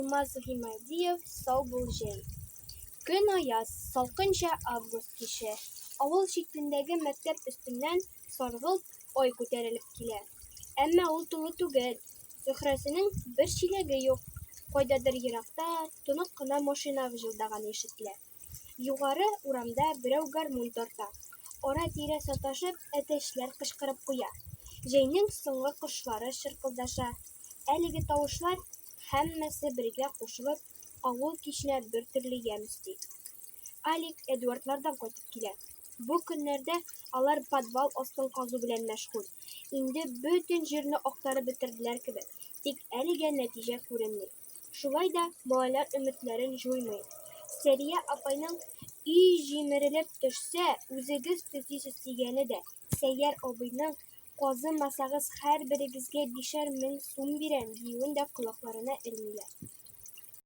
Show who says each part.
Speaker 1: Алмаз Гыймадиев Сау бул, җәй! Көн аяз, салкынча август киче. Авыл читендәге мәктәп өстеннән саргылт ай күтәрелеп килә. Әмма ул тулы түгел. Зөһрәсенең бер чиләге юк. Кайдадыр еракта тонык кына машина выҗылдаганы ишетелә. Югары урамда берәү гармун тарта. Ара-тирә саташып, әтәчләр кычкырып куя. Җәйнең соңгы кошлары чыркылдаша. Әлеге тавышлар, һәммәсе бергә кушылып, авыл киченә бертөрле ямь өсти. Алик Эдуардлардан кайтып килә. Бу көннәрдә алар подвал астын казу белән мәшгуль. Инде бөтен җирне актарып бетерделәр кебек, тик әлегә нәтиҗә күренми. Шулай да малайлар өметләрен җуймый. Сәрия апайның Өй җимерелеп төшсә, үзегез төзисез дигәне дә, Сәйяр абыйның Казымасагыз, һәрберегезгә бишәр мең сум бирәм, диюен дә колакларына элмиләр.